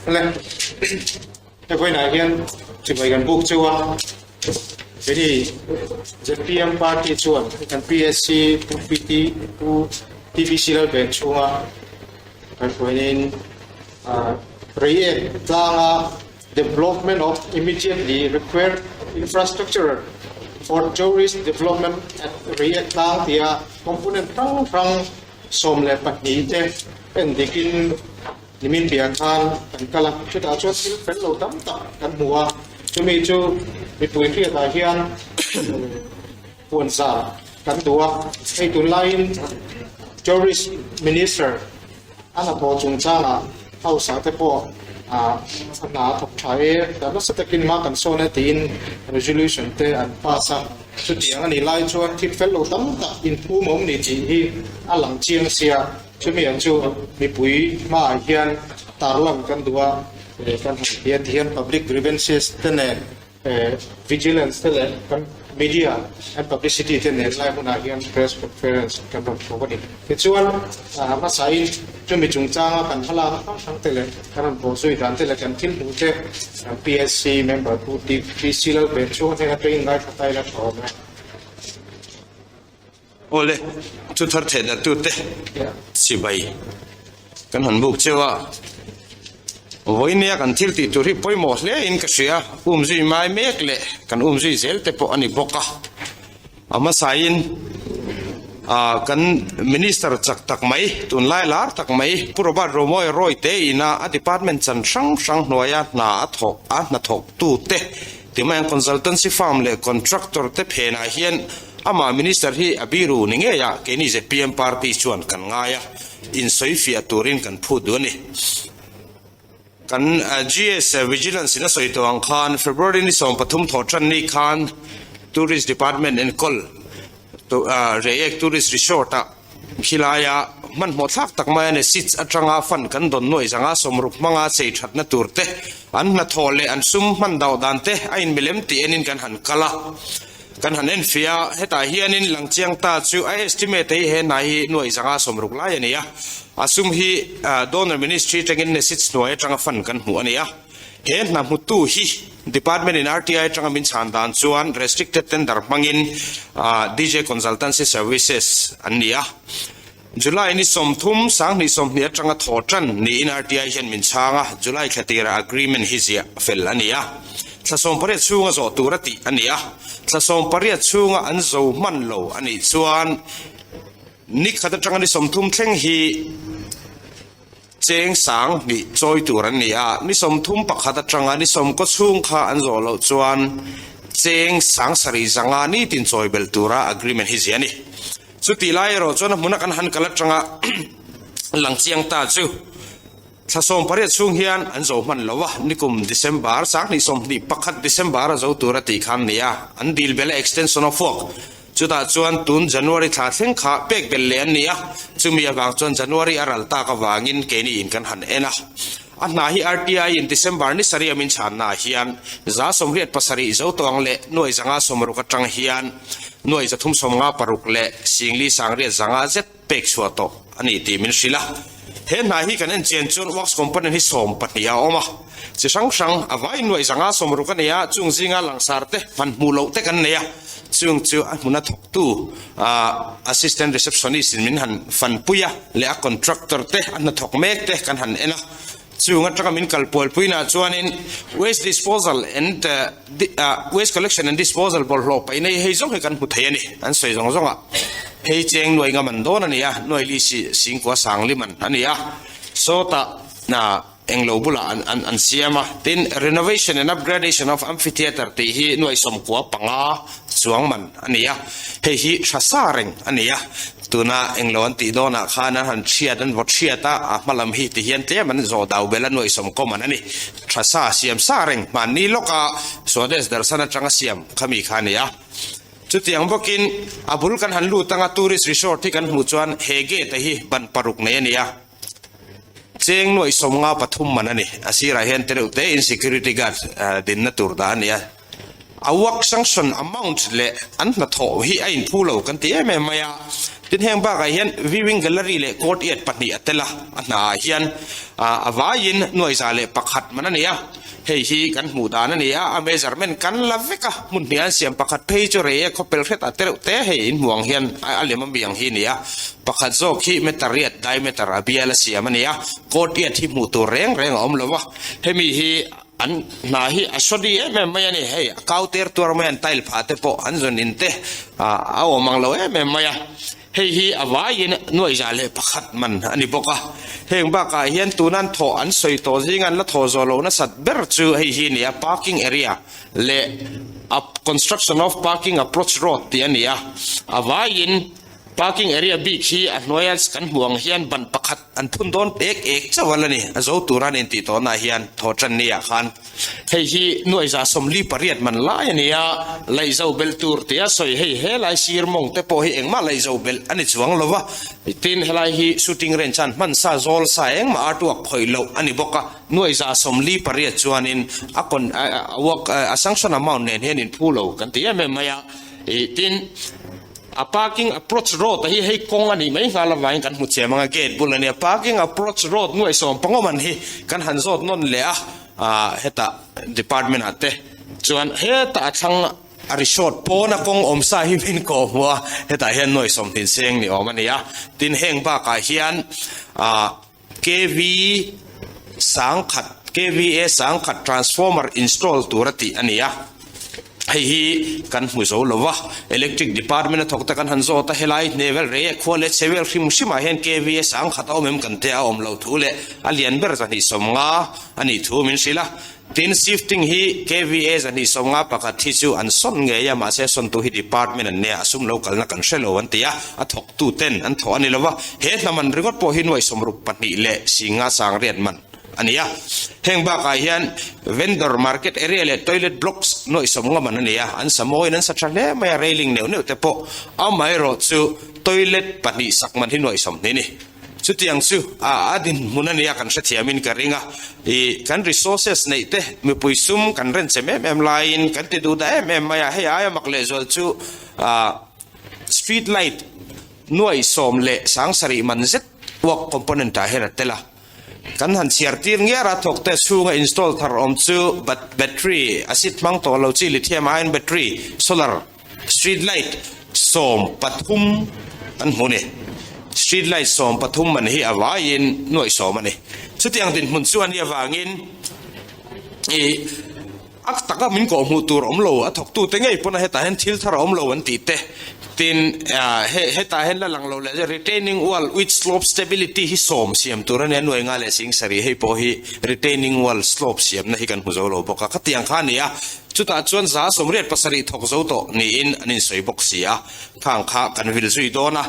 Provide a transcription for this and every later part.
Le, he vawiinah hian chibai kan buk cheu a, keini zpm party chuan kan PSC Pu PT Pu TBC Lalben chhunga kan hruainin Reiek tlanga Development of Immediately Required Infrastructure for Tourist Development at Reiek tlang tia component hrang hrang 12 te en dikin nimin piah khan kan kal a, chutah chuan thil fel lo tam tak kan hmu a, chumi chu mipui hriatah hian puanzar kan duh a, hei tunlaiin Tourist Minister a hnathawh chungchangah House ah te pawh a hna a thawk tha e, tah nasa takin hma kan sawn e tiin resolution te an pass a, chutiang a nih lai chuan thil fel lo tam tak inphum a awm ni tih hi a lang chiang sia, chumi ang chu mipui hmaah hian tarlan kan duh a, kan han ti a tihian public grievances te nen Vigilance te leh kan media and publicity te nen lai hunah hian press conference kan rawn thawk a ni. Tichuan, hmasain chumi chungchanga kan hmalakna hrang hrang te leh kan rawn bawhzui dan te leh kan thil hmuh te kan PSC member Pu TPC Lalbenchhunga hnena train ngaithla ta ila tha awm e. Awle, chu thar theih dat tute chibai kan han buk cheu a, vawinia kan thil tih tur hi pawimawh hle in ka hria, umzui mai mek leh kan umzui zel te pawh a ni bawk a, a hmasain ah kan minister chak tak mai tunlai lar tak mai Pu Robert Romawia Roy te ina a department chan hrang hrang hnuaia hna a thawk a hnathawk tute ti mai ang consultancy firm leh contractor te phenah hian Amah Minister hi a biru ni ngei a, keini zpm party chuan kan ngai a, insawifiah turin kan phut duh a ni. Kan GS Vigilance in a sawi tawh ang khan February ni 13 thawh tan ni khan Tourist Department enkawl Reiek Tourist Resort ah khilaia hmanhmawh thlak tak mai a ni. Seats atanga fund kan dawn nuai zanga 60 hmanga chei thatna tur te, an hnathawh leh an sum hman dau dan te a inmilem tih enin kan han kal a. Kan han enfiah a, hetah hianin Langchiang ta chu a estimate hi he hna hi nuaih 160 lai a ni a, a sum hi Donor Ministry atangin Nesits hnuai atanga fund kan hmuh a ni a. He hna hmutu hi Department in RTI atanga min chhan dan chuan Restricted Tender hmangin DJ Consultancy Services an ni a. July ni 30, 2020 atanga thaw tan niin RTI hian min chhang a, July thla tirah agreement hi ziah fel a ni a. Thla 18 chhunga zawh tur a tih a ni a, thla 18 chhunga an zo hman lo a nih chuan ni khat atanga ni 30 thleng hi cheng 2000 chawi tur an ni a, ni 31 atanga ni 90 chhung kha an zawh loh chuan cheng 7500 nitin chawi belh tura agreement hi ziah a ni. Chutih lai erawh chuan a hmuna kan han kal atanga lang chiang ta chu thla 18 chhung hian an zo hman lo a, nikum December 2021 December a zo tur a tih khan nia, an dil bel a extension of work chutah chuan tun January thla thleng kha pek bel leh an ni a, chumi avang chuan January a ral tak avangin keini in kan han en a. A hna hi RTI in December ni sarih a min chhanna ah hian 87 zo tawng leh 560 atang hian 356 leh 4800 zet pek chhuah tawh a ni tih min hrilh a. He hna hi kan en chian chuan works component hi 12 a awm a, chi hrang hrang a vai 560 a nei a, chung zinga langsar te hman hmuh loh te kan nei a, chung chu a hmuna thawktu assistant receptionist in min han fanpui a leh a contractor te a hnathawk mek te kan han en a. Chung atanga min kal pualpuina chuanin waste disposal and waste collection and disposal bawlhhlawh paih nei hei zawng hi kan hmu thei a ni. An sawi zawng zawng a, hei cheng nuai nga man dawn a ni a, nuai li si singkua sang li man a ni a, sawtah englo bulah an an an siam a. Tin, renovation and upgradation of amphitheatre tih hi nuai 95 chuang man a ni a, hei hi tha sa reng a ni a. Tuna englo an tih dawnah khan an han chhiat, an vaw chhiat a, a hma lam hi ti hian tlem an zawh dau bel a nuaih sawmkawm an a ni. Tha sa siam sa reng hmanni lawka Swadesh Darshan atanga siam khami kha a ni a. Chutiang bawkin a bul kan han lut anga tourist resort hi kan hmuh chuan he gate hi ban paruk nei a ni a. Cheng nuaih 53 man a ni. A sirah hian tereuh te in security guard dinna tur dah a ni a. A work sanction amount leh an hnathawh hi a inphu lo kan ti em em mai a. Tin heng bakah hian viewing gallery leh courtyard pahnih a tel a, a hnaah hian a vaiin 1001 man a ni a. Hei hi kan hmuh dan a ni a, a measurement kan la vek a, hmun hnih an siam pakhat phei chu rei e khawpel hret a tereuh te hei inhmuh ang hian a lem ami ang hi a ni a. Pakhat zawk hi meter riat diameter a bial a siam a ni a, courtyard hi hmuh tur reng reng a awm lo va, hemi hi An hna hi a sawdi em em mai a ni, hei a kau ter tuar mai an tile phah te pawh an zawn in te a awm ang lo em em mai a, hei hi a vaiin 1001 man a ni bawk a, heng bakah hian tuna an thawh an sawi tawh zinga an la thawh zawh loh nasat ber chu hei hi a ni a, parking area leh a construction of parking approach road tih a ni a, a vaiin parking area bik hi a hnuaia kan hmuh ang hian ban pakhat An phun dawn ek ek chauh a la ni. A zo tura an intih tawhnaah hian thawhṭan niah khan hei hi 1048 man lai a ni a, laihzo belh tur tia sawi hei helai sir mawng te pawh hi engmah laihzo belh a ni chuang lo va, tin helai hi shooting range an hman sa zawl sa engmah artwork khawih loh a ni bawk a, 1048 chuanin a con a work a sanction amount nen hian inphu lo kan ti em em mai a, tin. A parking approach road a hi hei kawng a nih mai nghal avangin kan hmu chem ang a, gate bul a nia. Parking approach road nuaih sawm pangawm an hi kan han zawt nawn leh a, ah hetah department ah te chuan hetah a thlang a resort pawn a kawng awm sa hi min kawh hmuh a, hetah hian nuaih sawmhnih seng ni awm a ni a. Tin heng bakah hian ah KV sangkhat, KVA sangkhat transformer install tur a tih a ni a, hei hi kan hmu zo lo va, Electric Department a thawk te kan han zawt a, helai hne vel rei khua leh chhe vel hrim hrimah hian KVA sangkhat a awm em kan te a awm lo thu leh a lian ber 250 a nih thu min hrilh a. Tin, shifting hi KVA 251 hi chu an sawn ngei a, mahse sawntu hi department an nia, a sum lo kalna kan hre lo an ti a, a thawktu ten an thawh a ni lo va, he hna man ringawt pawh hi 62,500 sangriat man a ni a. Heng bakah hian vendor market area leh toilet blocks 90 man a ni a, an sa mawiin an sa tha hle mai a, railing neuh neuh te pawh, amaherawhchu toilet pahnih sak man hi 20 a ni. Chutiang chu a a dinhmun a nia kan hrethiamin ka ring a, i kan resources neih te mipui sum kan renchem em em laiin kan ti duh dah em em mai a, hei aia mak lehzual chu ah street light 7,700 man zet work component ah hian a tel a, kan han chhiar tir ngiar a, thawk te chhunga install thar awm chu battery acid hmang tawh lo chi lithium ion battery solar Street light 13 an hmu ni. Street light 13 man hi a vaiin 10,000 a ni. Chutiang dinhmun chu a nih avangin i a taka min kawh hmuh tur awm lo, a thawktute ngei pawn a hetah hian thil thar a awm lo an tih te, tin hetah hian la lang lo leh retaining wall with slope stability hi sawm siam tur a nia, 5,070 hei pawh hi retaining wall slope siamna hi kan hmu zo lo bawk a, khatiang kha a ni a. Chutah chuan 87 thawk zo tawh niin an insawi bawk si a, khang kha kan vil zui dawn a.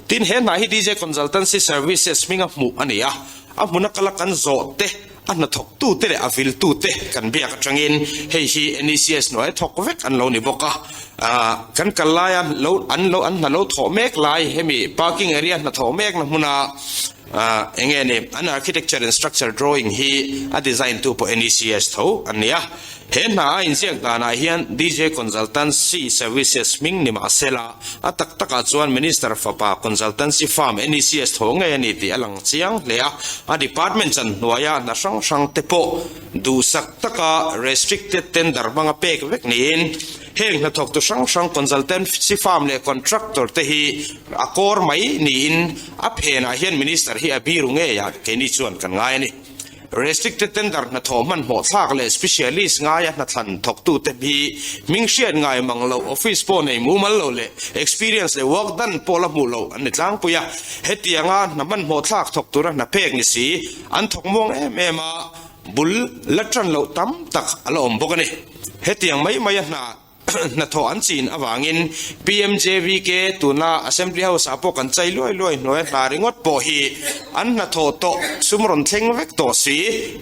Tin, he hna hi DJ Consultancy Services hminga hmuh a ni a, a hmuna kala kan zawh te, a hnathawktute leh a viltute kan biak atangin hei hi NECS hnuaia thawk vek an lo ni bawk a. Kan kal laia lo an lo an hna lo thawh mek lai hemi parking area hnathawh mekna hmuna eng nge ni an architecture and structure drawing hi a design tu pawh NECS tho an ni a. He hna a inziak danah hian DJ Consultancy Services hming ni mahsela, a tak takah chuan Minister fapa consultancy firm NECS tho ngei a ni tih a lang chiang hle a, a department chan hnuaia hna hrang hrang te pawh duhsak taka restricted tender hmanga pek vek niin heng hnathawktu hrang hrang consultancy firm leh contractor te hi a kawr mai niin a phenah hian Minister hi a biru ngeiah keini chuan kan ngai a ni. Restricted tender hnathawh hmanhmawh thlak leh specialist ngaia hnathlan thawktute hi hming hriat ngai mang loh, office pawh nei mumal lo leh experience leh work done pawh la hmuh loh an ni tlangpui a. Hetianga hna hmanhmawh thlak thawk tura hna pek ni si, an thawk muang em em a, bul la tan loh tam tak a la awm bawk a ni. Hetiang mai maia hna. Hnathawh an chin avangin PMJVK tuna Assembly House ah pawh kan chai luai luai hnuai hna ringawt pawh hi an hnathawh tawh sum rawn thleng vek tawh si.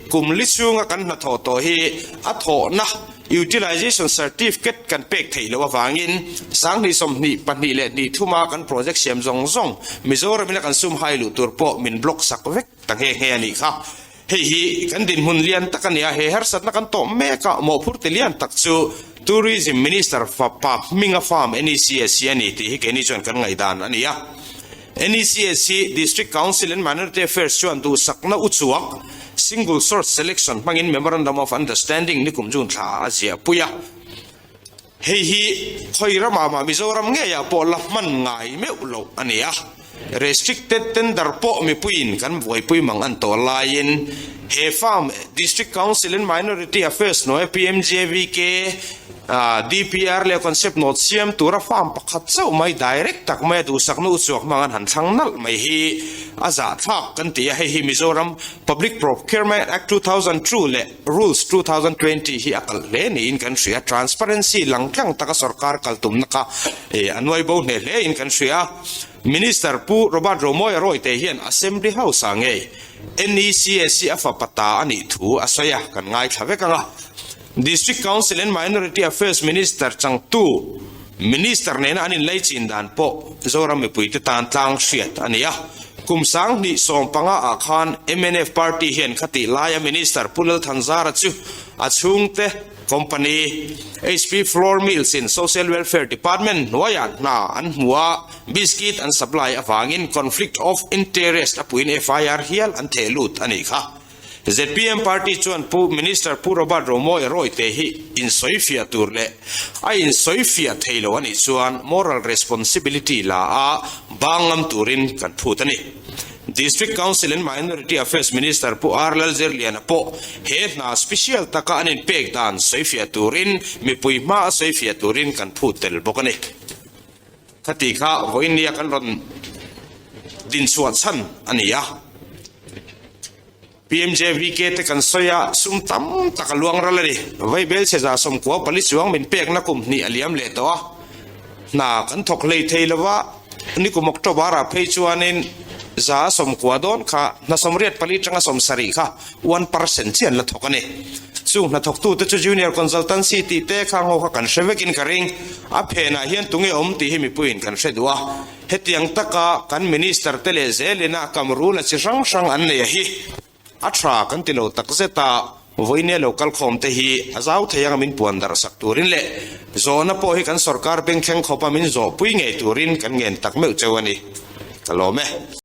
Kum li chhunga kan hnathawh tawh hi a thawhna Utilization Certificate kan pek theih loh avangin 2022 thuma kan project siam zawng zawng Mizoram ina kan sum hai luh tur pawh min block sak vek ta nghe nghe a nih kha. Hei hi kan dinhmun lian tak a ni a, he harsatna kan tawh mek a, mawhphurte lian tak chu. Tourism Minister fapa hminga farm NECS hi a ni tih hi keini chuan kan ngaihdan a ni a. NECS hi District Council and Minority Affairs chuan duhsakna uchuak, single source selection, hmangin Memorandum of Understanding nikum June thla ah a ziahpui a. Hei hi khawi ramah mah Mizoram ngeiah pawh la hman ngai meuh loh a ni a. Restricted tender pawh mipuiin kan buaipui mang an tawh laiin he farm District Council and Minority Affairs hnuaia PMJVK, DPR leh concept note siam tura farm pakhat chauh mai direct tak maia duhsakna uchuak hmang an han thlang nalh mai hi a zahthlak kan ti a. Hei hi Mizoram Public Procurement Act 2002 leh Rules 2020 hi a kalh hle niin kan hria. Transparency lang tlang taka sorkar kal tumna kha a nuai bo hneh hle in kan hria. Minister Pu Robert Romawia Rawite hian Assembly House ah ngei NECS hi a fapa ta a nih thu a sawi a, kan ngaithla vek ang a. District Council and Minority Affairs Minister changtu Minister nena an inlei chin dan pawh Zoram mipuite tan tlang hriat a ni a. Kum 2015 ah khan mnf party hian khatih laia Minister Pu Lalthanzara chu a chhungte company HP Flour Mills in Social Welfare Department hnuaiah hna an hmu a, biscuit an supply avangin conflict of interest a puiin FIR hial an theh lut a nih kha. Zpm party chuan Pu Minister Pu Robert Romawia Rawite hi insawifiah tur leh a insawifiah thei lo a nih chuan moral responsibility la a bang ngam turin kan phut a ni. District Council and Minority Affairs Minister Pu R Lalzirliana pawh he hna special taka an inpek dan sawifiah turin mipui hma a sawifiah turin kan phut tel bawk a ni. Khati kha vawiin nia kan rawn dinchhuah chhan a ni a. PMJVK te kan sawi a, sum tam tak a luang ral a ni. Vaibel chhe 94 chuang min pekna kum hnih a liam leh tawh a. Hna kan thawk hlei thei lo va, nikum October ah phei chuanin 190 dawn kha hna 84 tanga 70 kha 1% chian la thawk a ni. Chung hnathawktute chu Junior Consultancy tih te khang ho kha kan hre vekin ka ring. A phenah hian tunge awm tih hi mipuiin kan hre duh a. Hetiang taka kan Minister te leh zelin a kamrula chi hrang hrang an nei a hi a tha kan ti lo takzet a, vawinia lo kalkhawm te hi a zau thei anga min puan darh sak turin leh zawhna pawh hi kan sorkar bengthleng khawpa min zawhpui ngei turin kan ngen tak meuh cheu a ni. Ka lawm e.